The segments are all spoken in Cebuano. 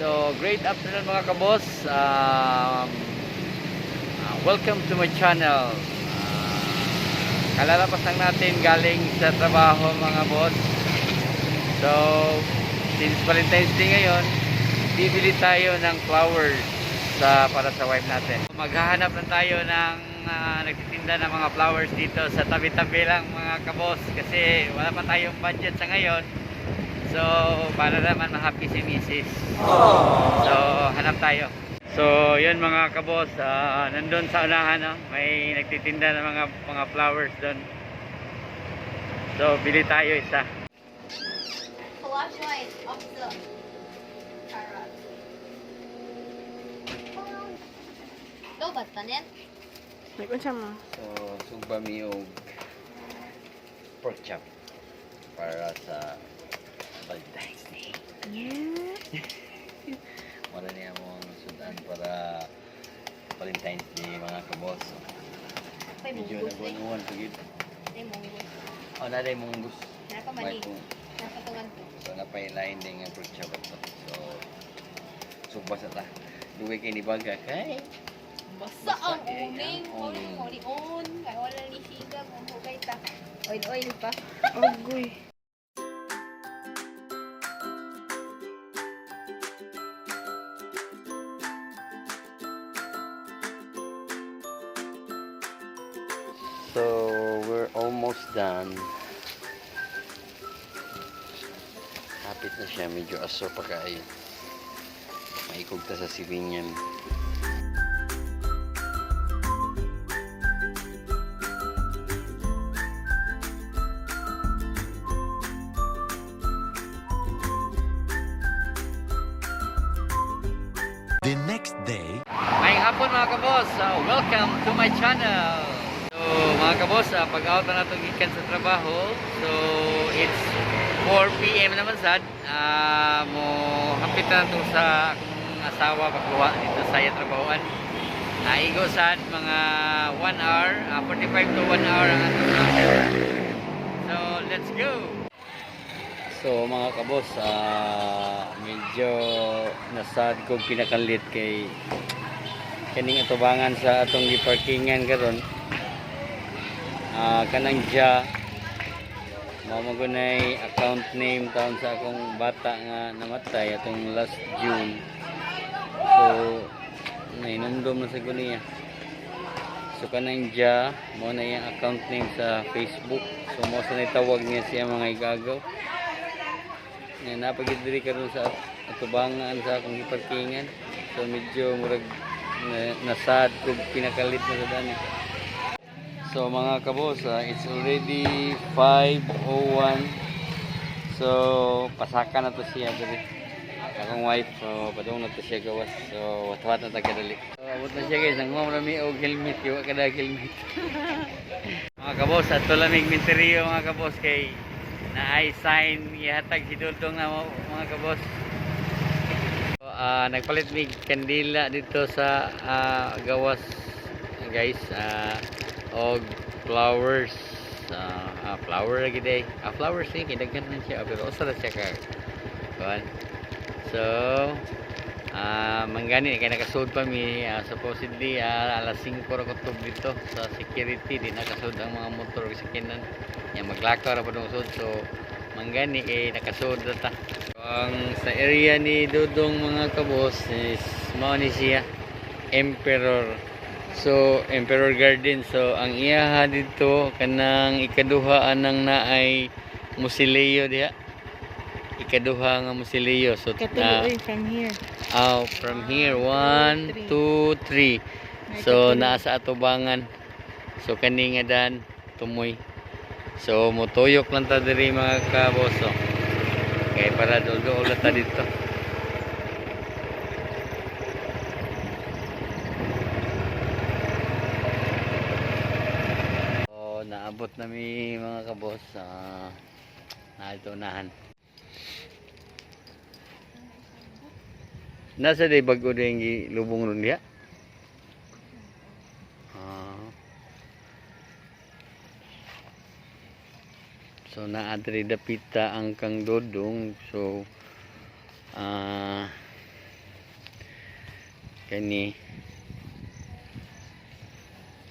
So, great afternoon, mga kabos. Welcome to my channel. Kalalapas lang natin galing sa trabaho, mga boss. So, since Valentine's Day ngayon, bibili tayo ng flowers para sa wife natin. Maghahanap lang tayo ng nagtitinda ng mga flowers dito sa tabi-tabi lang, mga kabos, kasi wala pa tayong budget sa ngayon. So, para naman ma-happy si Mrs. So, hanap tayo. So, yun, mga kabos, nandun sa unahan, no? May nagtitinda ng mga flowers doon. So, bili tayo isa. Flashlight of the carrot. Lobat tanin? Nag-unsa mo? So, sugba mi og pork chop para sa Valentine's Day. Yeah. Wala niya mong sudan para Valentine's Day, mga kabos. May Medyo munggus eh. nagbunuan pagid. May munggus. Oh, na rin munggus. Napa mani. Nasa tungan to. So, napailain din ang pork chop ato. So, sugba sa ta. Duwi kay ni baga kay. Basa Basa ang kay uling. ang uling. Uli, uli, on. Kaya wala ni siga. Kung hugay ta. Oil, oil pa. Agoy. So, we're almost done. Hapit na siya. Medyo aso pa kaayo. Maikog ta sa silingan. The next day. Ngayong hapon, mga kabos, welcome to my channel. So mga kabos, pag-out na nato gikan sa trabaho. So it's 4 p.m. naman sad. Mo hapit na nato sa akong asawa pagkuha dito sa iya trabahoan. Naigo sad mga 1 hour, 45 to 1 hour ang atong. So let's go. So mga kabos, medyo nasad kong pinakalit kay kaning atubangan sa atong giparkingan karon. Kanang ja mao man gunay account name taon sa akong bata nga namatay atong last June. So nahinumdum na sa niya. So kanang ja mao na iyang account name sa Facebook. So mao sa tawag niya siya mga igagaw. Nga napagid diri karon sa atubangan sa akong giparkingan. So medyo murag nasad kog pinakalit na sa dani. So mga kabos, it's already 5:01. So pasaka na to siya diri. Akong wife, so padung na to siya gawas. So watwat na ta kadali. So abot na siya, guys, ang rami og helmet, yo kada helmet. Mga kabos, ato lamig minteriyo, mga kabos, kay naay sign ihatag si Dudong na mo, mga kabos. So, nagpalit mig kandila dito sa gawas, guys, og flowers, flower lagi day, flowers ni kay daghan man siya, pero usa ra siya ka kuan. So manggani kay nakasud pa mi, supposedly alas 5 ra kutob dito sa security, di nakasud ang mga motor ug sakyanan nya, maglakaw ra padung sud. So manggani kay nakasud ra ta. So, ang sa area ni Dudong, mga kabos, is mao ni siya Emperor. So Emperor Garden. So ang iyaha dito kanang ikaduha anang naay musileo diha, ikaduha nga musileo. So Katulo oy, from here. Oh, from here, one, Three. two, three. May So, katulo. naa sa atubangan. So, kani nga dan, tumoy. So, mutuyok lang ta diri, mga kaboso. Kay para dulduol na ta dito. So, naabot na mi, mga kabos. Naa unahan. Nasa day bago din lubong ron diha? Ah. So naa diri dapita ang kang Dodong. So Kani.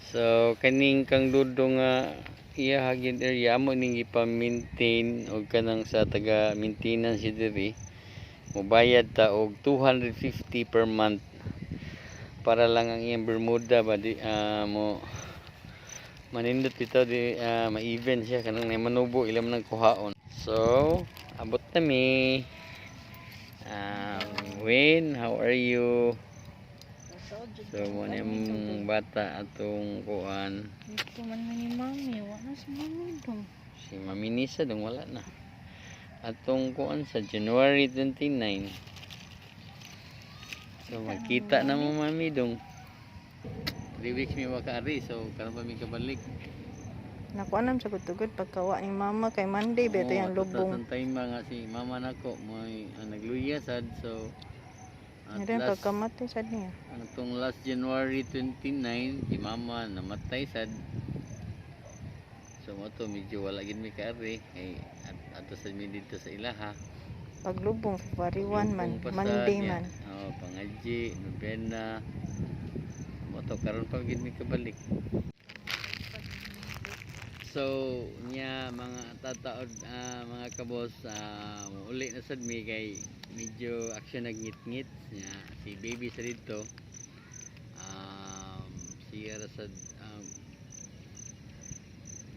So kaning kang Dudo nga iya hagin area amo ning gipa-maintain og kanang sa taga maintenance diri. Mobayad ta og 250 per month para lang ang iyang Bermuda ba di mo manindot bitaw di ma-even siya kanang nay manubo ilam nang kuhaon. So abot na mi. Wayne, how are you? So mo na yung bata atong kuan. Dito man mi ni Mami. Wala si Mami dong. Si Mami Nisa dong wala na. Atong kuan sa January 29. So magkita na mo, Mami, dong. 3 weeks mi waka ari, so karon pa mi kabalik. Nakuha nam sa gud pagkawa ni Mama kay Monday beto Oo, yung ato lubong. sa time nga si mama nako mo'y nagluya sad, so at Ngayon last, pagkamatay sad niya. atong last January 29 si mama namatay sad. So mo to medyo wala gid mi kaari kay ato sad mi dito sa ilaha. Paglubong February 1 man, Lubong pa sad Monday niya. man. Oo, pangadji, nobena. Mo to karon pa gid mi kabalik. So, nya mga tataod, mga kabos, uli na sad mi kay medyo action nagngit-ngit nya si baby sa dito. Siya ra sad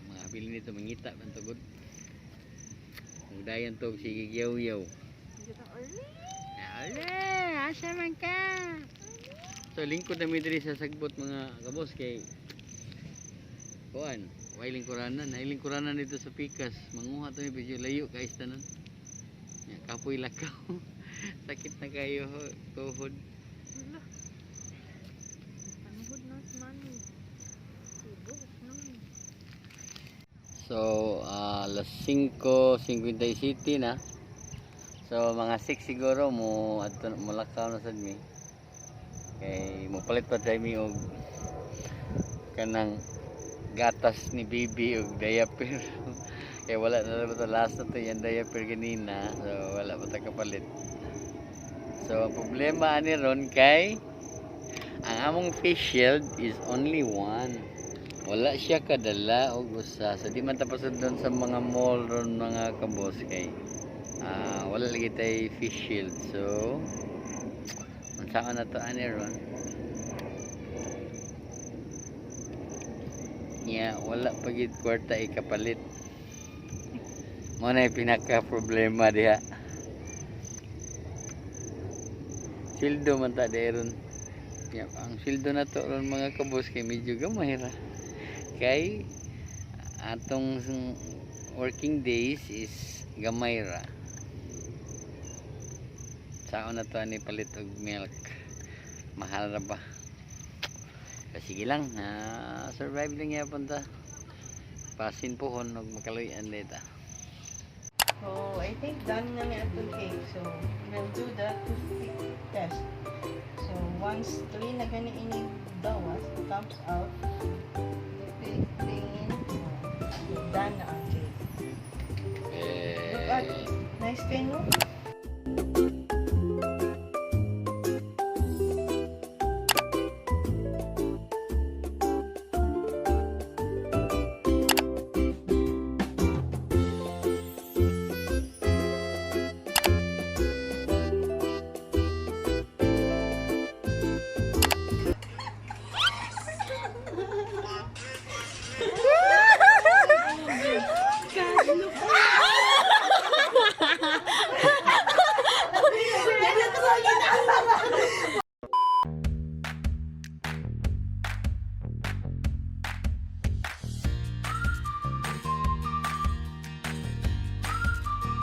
mga habilin nito mangita man tugod. Ug dayon to sige yaw-yaw. Ale, asa man ka? So lingkod na mi diri sa sagbot, mga kabos, kay kuan, way lingkuranan, nay lingkuranan dito sa pikas. Manguha to mi medyo layo kay tanan. Nya kapoy lakaw. Sakit na kayo tuhod. Panuhod na si Mami. Sibok na. So, alas 5:57 na. So, mga 6 siguro mo adto molakaw na sad mi. Kay mo palit pa tayo mi og kanang gatas ni baby og diaper. Kay wala na ba to, last na to yan diaper ganina. So, wala pa ta kapalit. So, ang problema ani ron kay ang among face shield is only one. Wala siya kadala og usa. So di man ta pasudlon sa mga mall ron, mga kabos, kay wala lagi tay face shield. So unsaon na to ani ron? Nya wala pa gid kwarta ikapalit. Mo na pinaka problema diha. Sildo man ta di ron. Nya, ang sildo na to ron, mga kabos, kay medyo gamay ra. Kay atong working days is gamay ra. Saon na to ani palit og milk? Mahal ra ba? So, sige lang, survive lang yapon ta. Pasin pohon og makaluy-an dita. So, I think done na ni atong cake. So, we'll do the toothpick test. So, once three na gani ini gawas, comes out, toothpick tingin, so, done na ang cake. Look at, nice kayo, no?